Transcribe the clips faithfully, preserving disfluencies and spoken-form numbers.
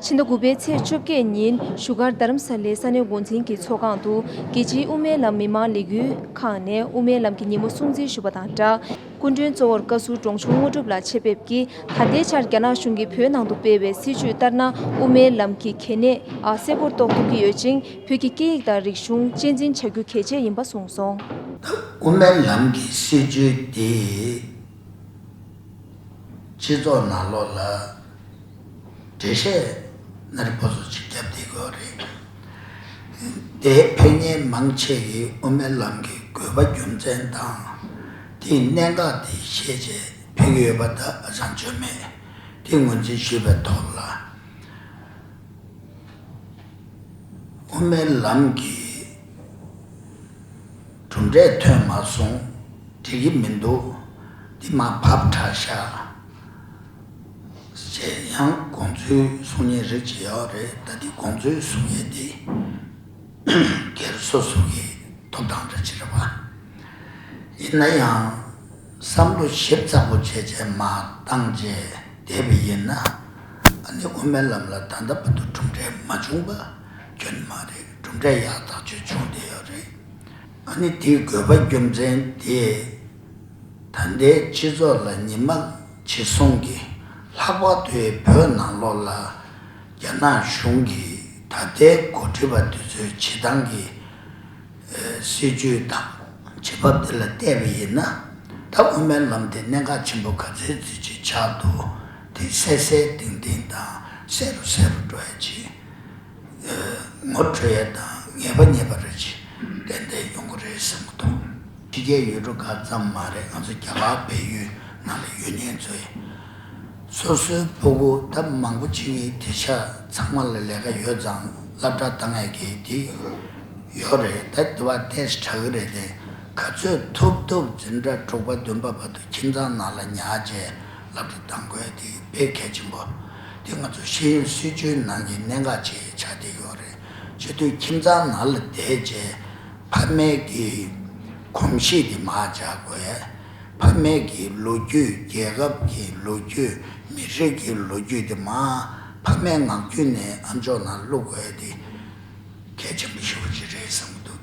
ཕྱི་ཟླ་དགུ་པའི་ཚེས་བཅོ་བརྒྱད་ཉིན་བཞུགས་སྒར་རྡ་རམ་ས་ལའི་ས་གནས་འགོ་འཛིན་གྱི་ཚོགས་ཁང་དུ། རྒྱལ་སྤྱིའི་དབུ་མའི་ལམ་མི་མང་ལས་འགུལ་ཁང་ནས་དབུ་མའི་ལམ་གྱི་ཉིན་མོ་སྲུང་བརྩི་ཞུས་པ་དང་སྦྲགས། སྐུ་མགྲོན་གཙོ་བོར་བཀའ་ཟུར་འབྲོང་ཆུང་དངོས་གྲུབ་ལགས་ཆེད་ཕེབས་ཀྱིས། ད་ལྟའི་ཆར་རྒྱ་ནག་གཞུང་གིས་བོད་ནང་དུ་སྤེལ་བའི་སྲིད་བྱུས་ལྟར་ན། དབུ་མའི་ལམ་གྱི་གལ་གནད་ཨ་གསལ་པོར་རྟོགས་ཐུབ་ཀྱི་ཡོད་ཅིང་། བོད་ཀྱི་སྐད་ཡིག་དང་རིག་གཞུང་གཅེས་འཛིན་བྱ་རྒྱུ་གལ་ཆེ་ཡིན་པ་གསུངས་སོང་། དབུ་མའི་ལམ་གྱི་སྲིད་བྱུས་དེ་སྤྱི་ཚོགས་ནང་ལོགས་ལ་འགྲེལ་བཤད་སྣ་རེ་པོ་ཙམ་ཅིག་བརྒྱབ་བསྡད་ཡོད་རེད། དེ་ཕེབས་མཁན་མང་ཆེ་གིས་དབུ་མའི་ལམ་གྱི་དགོས་པ་རྒྱུ་མཚན་དང་། དེའི་གནད་འགག་དེ་ཤེས་བྱས་ཕེབས་ཀྱི་ཡོད་པ་ད་ཨ་ཅང་བརྗོད་མེད། དེ་ངོས་འཛིན་ཞུས་པའི་ཐོག་ལ། དབུ་མའི་ལམ་གྱི་གྲུབ་འབྲས་ཐོན་མ་སོང་། འགྲིག་གི་མི་འདུག། འདི་མར་ཕབ་དྲག་ཤག་ཅེས་ཡང་དགོངས་ཚུལ་གསུང་མཁན་རིགས་ཅིག་ཡོད་རེད། ད་འདི་དགོངས་ཚུལ་གསུང་ཡས་འདི་སྒེར་སོ་སོ་གི་ཐོབ་ཐང་འདྲ་ཅིག་རེད་པ། ཡིན་ན་ཡང་བསམ་བློ་ཞིབ་ཚགས་པོ་བྱས་བྱས་མར་བཏང་བྱས་བསྡད་པ་ཡིན་ན། ཨ་ནི་དབུ་མའི་ལམ་ལ་ད་ལྟ་བར་དུ་གྲུབ་འབྲས་མ་བྱུང་པ་ཁྱོན་ནས་མ་རེད། གྲུབ་འབྲས་ཡག་ཐག་ཆོད་བྱུང་བསྡད་ཡོད་རེད། ཨ་ནི་དེའི་དགོས་པ་རྒྱུ་མཚན་དེ། ད་ལྟའི་སྤྱི་ཚོགས་ལ་ཉི་མ་འཆི་སོང་གི་ལྷག་པར་དུ་བོད་ནང་ལོགས་ལ་རྒྱ་ནག་གཞུང་གིས་ད་ལྟའི་འགོ་ཁྲིད་པ་དེ་ཚོའི་བྱེད་སྟངས་ཀྱི་ཨེ་སྲིད་ཇུས་དང་བྱེད་བབ་དེ་ལ་བལྟས་པ་ཡིན་ན། ད་དབུ་མའི་ལམ་དེ་གནད་འགག་ཆེན་པོ་ག་ཚོད་ཅིག་ཆགས་འདུག། དེ་གསལ་གསལ་ཏིང་ཏིང་དང་གསལ་རུ་གསལ་རུ་འགྲོ་ཡ་ཅིག། ངོ་འཕྲོད་ཡས་དང་ངེས་པ་རྙེད་པ་རེ་ཅིག་ཏན་ཏན་ཡོང་གི་རེད་བསམ་གྱི་འདུག། ཕྱི་རྒྱལ་ཡུལ་གྲུ་ཁག་ཙམ་མ་རེད། ང་ཚོ་རྒྱ་གར་བལ་ཡུལ་ནང་ལ་ཡོད་མཁན་ཚོ་ཡིན། སོ་སོའི་སྤུ་གུ་ད་མང་པོ་ཅིག་གིས་དེ་ཆ་ཚང་མ་ལ་ལས་ཀ་ཡོད་ཙང་སློབ་གྲྭ་བཏང་ཡས་ཀྱི་དེ་ཡོད་རེད། ད་དེ་བ་ཏེས་དྲག་གི་རེད་དེ། ག་ཚོད་ཐུབ་ཐུབ་འཛིན་གྲྭ་དྲུག་པ་བདུན་པ་བར་དུ་ཁྱིམ་ཚང་ནང་ལ་ཉར་རྗེས་སློབ་གྲྭ་བཏང་དགོས་དེ་དཔེ་གལ་ཆེན་པོ། དེ་ང་ཚོ་ཤེས་ཡོན་སྲིད་བྱུས་ནང་གི་གནད་འགག་ཆེ་ཆགས་བསྡད་ཡོད་རེད། བྱེད་དུས་ཁྱིམ་ཚང་ནང་ལ་བསྡད་རྗེས་ཕ་མའི་གི་གོམས་གཤིས་དེ་མར་འཇགས་དགོས། ཕ་མའི་གི་ལོ་རྒྱུས། རྒྱལ་ཁབ་ཀྱི་ལོ་རྒྱུས། མི་རིགས་ཀྱི་ལོ་རྒྱུས་དེ་མར་ཕ་མའི་ངང་རྒྱུད་ནས་ཨམ་ཅོག་ནང་བླུག་དགོས་དེ་གལ་ཆེན་པོ་ཞེ་པོ་ཅིག་རེད་བསམ་གྱི་འདུག།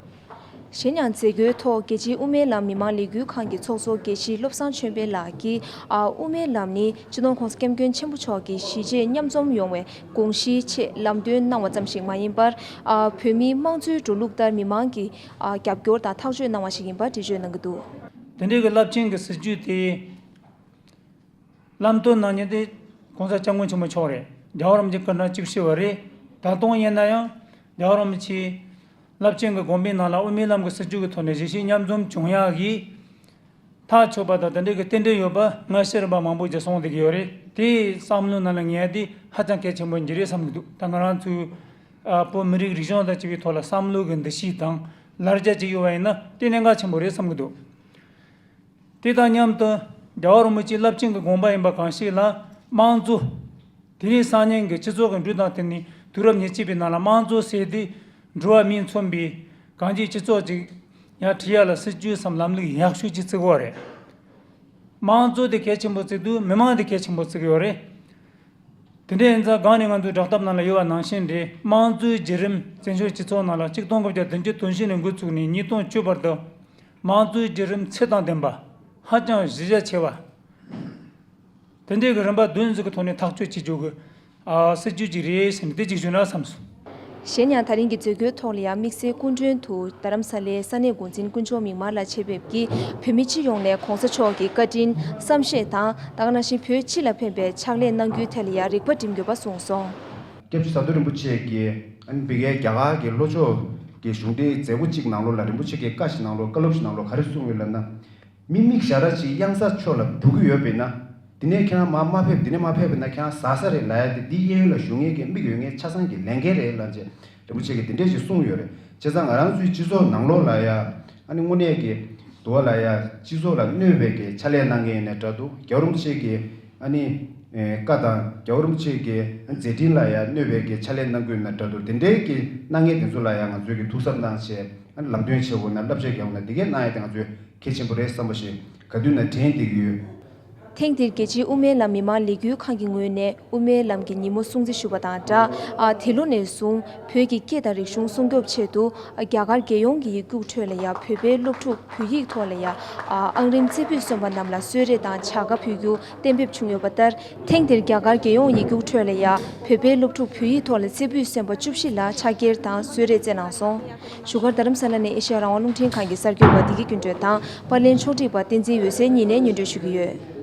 གཞན་ཡང་མཛད་སྒོའི་ཐོག་རྒྱལ་སྤྱིའི་དབུ་མའི་ལམ་མི་མང་ལས་འགུལ་ཁང་གི་ཚོགས་གཙོ་དགེ་བཤེས་བློ་བཟང་ཆོས་འཕེལ་ལགས་ཀྱིས། ཨ། དབུ་མའི་ལམ་ནི་སྤྱི་ནོར་༸གོང་ས་༸སྐྱབས་མགོན་ཆེན་པོ་མཆོག་གི་གཞིས་བྱེས་མཉམ་འཛོམས་ཡོང་བའི་དགོངས་གཞིའི་ཆེད་ལམ་སྟོན་གནང་བ་ཙམ་ཞིག་མ་ཡིན་པར། ཨ། བོད་མིའི་དམངས་གཙོའི་འགྲོ་ལུགས་ལྟར་མི་མང་གི། ཨ། རྒྱབ་སྐྱོར་དང་ཐག་གཅོད་གནང་བ་ཞིག་ཡིན་པ་འགྲེལ་བརྗོད་གནང་གི་འདུག། དེ་འདྲའི་གི་རླབས་ཆེན་གྱི་སྲིད་བྱུས་དེ་ལམ་སྟོན་གནང་མཁན་དེ་༸གོང་ས་༸སྐྱབས་མགོན་ཆེན་པོ་མཆོག་རེད། རྒྱལ་བ་རིན་པོ་ཆེ་སྐུ་ཕྲེང་བཅུ་བཞི་པ་རེད། ད་དུང་ཡིན་ན་ཡང་རྒྱལ་བ་རིན་པོ་ཆེའི་རླབས་ཆེན་གྱི་དགོངས་པའི་ནང་ལ་དབུ་མའི་ལམ་གྱི་སྲིད་བྱུས་ཀྱི་ཐོག་ནས་གཞིས་བྱེས་མཉམ་འཛོམས་བྱུང་ཡག་གི་ཐག་ཆོད་པ་དང་། དེ་འདྲའི་གི་རྟེན་འབྲེལ་ཡོད་པ་སྔ་ཕྱི་རིམ་པ་མང་པོ་ཅིག་སོང་བསྡད་ཀྱི་ཡོད་རེད། དེའི་བསམ་བློའི་ནང་ལ་ངས་དེ་ཧ་ཅང་གལ་ཆེན་པོ་ཡིན་གྱི་རེད་བསམ་གྱི་འདུག། ད་ང་རང་ཚོའི་ཨ་བོད་མི་རིགས་རིག་གཞུང་དང་བཅས་པའི་ཐོག་ལ་བསམ་བློ་གི་འདུ་ཤེས་དང་ལར་རྒྱ་ཅིག་ཡོད་པ་ཡིན་ན་དེ་གནད་འགག་ཆེན་པོ་རེད་བསམ་གྱི་འདུག། དེ་དང་མཉམ་དུ་རྒྱལ་བ་རིན་པོ་ཆེའི་རླབས་ཆེན་གྱི་དགོངས་པ་ཡིན་པ་གང་ཞིག་ལ་དམངས་གཙོ། དེ་རིང་སང་ཉིན་གྱི་སྤྱི་ཚོགས་ཀྱི་འགྲོས་དང་བསྟུན་ནས་དུས་རབས་ཉེར་གཅིག་པའི་ནང་ལ་དམངས་གཙོ་ཟེར་དེ་འགྲོ་བ་མིས་མཚོན་པའི་གང་ཅིའི་སྤྱི་ཚོགས་ཅིག་ཡར་ཁྲིད་ཡ་ལ་སྲིད་བྱུས་སམ་ལམ་ལུགས་ཡག་ཤོས་ཅིག་བརྩི་གི་ཡོད་རེད། དམངས་གཙོ་དེ་གལ་ཆེན་པོ་བརྩི་དུས་མི་མང་དེ་གལ་ཆེན་པོ་བརྩི་གི་ཡོད་རེད། དེ་འདྲ་ཡིན་ཙང་སྒང་ནས་ང་ཚོའི་བསྒྲགས་གཏམ་ནང་ལ་ཡོད་པ་ནང་བཞིན་རེད། དམངས་གཙོའི་བརྒྱུད་རིམ་བཙན་བྱོལ་སྤྱི་ཚོགས་ནང་ལ་ཆིག་སྟོང་དགུ་བརྒྱ་བདུན་ཅུ་དོན་བཞི་ནས་འགོ་ཚུགས་ནས་ཉིས་སྟོང་བཅུ་བར་དུ་དམངས་གཙོའི་བརྒྱུད་རིམ་ཚད་དང་ལྡན་པ། ཧ་ཅང་གཞི་རྒྱ་ཆེ་བ། དེ་འདྲའི་གི་རིམ་པ་བདུན་ཟིག་གི་ཐོག་ནས་ཐག་གཅོད་བྱེད་རྒྱུ་གི་ཨ་སྲིད་ཇུས་ཅིག་རེད་ཟེར་ནས་དེ་གཅིག་ཞུ་ན་བསམས་སོང་། གཞན་ཡང་ད་རིང་གི་མཛད་སྒོའི་ཐོག་ལ་ཡང་དམིགས་བསལ་སྐུ་མགྲོན་དུ་རྡ་རམ་ས་ལའི་ས་གནས་འགོ་འཛིན་དཀོན་མཆོག་མིག་དམར་ལགས་ཆེད་ཕེབས་ཀྱིས་བོད་མི་སྤྱི་ཡོངས་ནས་༸གོང་ས་མཆོག་གི་བཀའ་དྲིན་བསམ་ཤེས་དང་། ད་ག་ནང་བཞིན་བོད་སྤྱི་ལ་ཕན་པའི་ཕྱག་ལས་གནང་རྒྱུའི་ཐད་ལ་ཡང་རིག་པ་བསྒྲིམས་ཡོད་པ་གསུངས་སོང་། སྐྱབས་རྗེ་ཟམ་གདོང་རིན་པོ་ཆེ་གིས་ཨ་ནི་འདི་གའི་རྒྱ་གར་གྱི་ལྷོ་ཕྱོགས་ཀྱི་གཞུང་འབྲེལ་མཛད་སྒོ་གཅིག་ནང་ལོགས་ལ་རིན་པོ་ཆེ་གིས་བཀའ་ཞིག་གནང་ལོ། བཀའ་སློབ་ཞིག་གནང་ལོ། ག་རེ་གསུངས་ཡོད་ལབ་ན། མི་མིག་ཞ་ར་ཅིག་གཡང་ས་ཕྱོགས་ལ་འབུད་ཀྱི་ཡོད་པས་ན། འདི་ནས་ཁྱེད་རང་མར་མ་ཕེབས། འདི་ནས་མ་ཕེབས་པས་ན་ཁྱེད་རང་ཟ་ས་རེད་ལབ་ཡ་དེ། འདི་གཡས་གཡོན་ལ་བཞུགས་མཁན་གྱི་མིག་ཡོད་མཁན་ཆ་ཚང་གི་ལས་འགན་རེད་ལབ་བྱས་རིན་པོ་ཆེ་གིས་འདི་འདྲས་ཞིག་གསུངས་ཡོད་རེད། བྱས་ཙང་ང་རང་ཚོའི་སྤྱི་ཚོགས་ནང་ལོགས་ལ་ཡ་ཨ་ནི་དངོས་གནས་ཀྱི་འདུག་བ་ལ་ཡ་སྤྱི་ཚོགས་ལ་གནོད་པའི་གི་ཕྱག་ལས་གནང་མཁན་ཡིན་ན་འདྲ་འདུག། རྒྱལ་བ་རིན་པོ་ཆེ་གི་ཨ་ནི་ཨེ་བཀའ་དང་རྒྱལ་བ་རིན་པོ་ཆེ་གི་མཛད་འཕྲིན་ལ་ཡ་གནོད་པའི་གི་ཕྱག་ལས་གནང་གི་ཡོད་ན་འདྲ་འདུག། དེ་འདྲའི་གི་གནང་མཁན་དེ་ཚོ་ལ་ཡ་ང་ཚོས་གི་ཐུགས་གཟབ་གནང་བྱས་ཨ་ནི་ལམ་སྟོན་བྱེད་དགོས་ན་བསླབ་བྱ་རྒྱག་དགོས་ན་འདི་གས་གནང་ཡ་དེ་ང་ཚོས་གལ་ཆེན་པོ་རེད་བསམ་པ་ཞིག་ག་དུས་ན་དྲན་བསྡད་ཀྱི་ཡོད། ཐེངས་འདིར་རྒྱལ་སྤྱིའི་དབུ་མའི་ལམ་མི་མང་ལས་འགུལ་ཁང་གི་ངོས་ནས་དབུ་མའི་ལམ་གྱི་ཉིན་མོ་སྲུང་བརྩི་ཞུ་བ་དང་སྦྲགས། ཨ། དེ་ལོ་ནས་བཟུང་བོད་ཀྱི་སྐད་དང་རིག་གཞུང་སྲུང་སྐྱོབ་ཆེད་དུ། ཨ། རྒྱ་གར་རྒྱལ་ཡོངས་ཀྱི་ཡིག་རྒྱུགས་ཁྲོད་ལ་ཡང་བོད་པའི་སློབ་ཕྲུག་བོད་ཡིག་ཐོག་ལ་ཡང་། ཨ། ཨང་རིམ་རྩེ་ཕུད་སོན་པ་རྣམས་ལ་གསོལ་རས་དང་བྱ་དགའ་ཕུལ་རྒྱུ་གཏན་འབེབས་བྱུང་ཡོད་པ་ལྟར། ཐེངས་འདིར་རྒྱ་གར་རྒྱལ་ཡོངས་ཡིག་རྒྱུགས་ཁྲོད་ལ་ཡང་བོད་པའི་སློབ་ཕྲུག་བོད་ཡིག་ཐོག་ལ་རྩེ་ཕུད་སོན་པ་བཅུ་བཞི་ལ་ཕྱག་འཁྱེར་དང་གསོལ་རས་བསྩལ་གནང་སོང་། བཞུགས་སྒར་རྡ་རམ་ས་ལ་ནས་ཨེ་ཤེ་ཡ་རང་དབང་རླུང་འཕྲིན་ཁང་གི་གསར་འགོད་པ་བདེ་སྐྱིད་ཀུན་སྒྲོན་དང་པར་ལེན་ཕྱོགས་སྒྲིག་པ་བསྟན་འཛིན་འོད་ཟེར་གཉིས་ནས་སྙན་སྒྲོན་ཞུ་གི་ཡོད།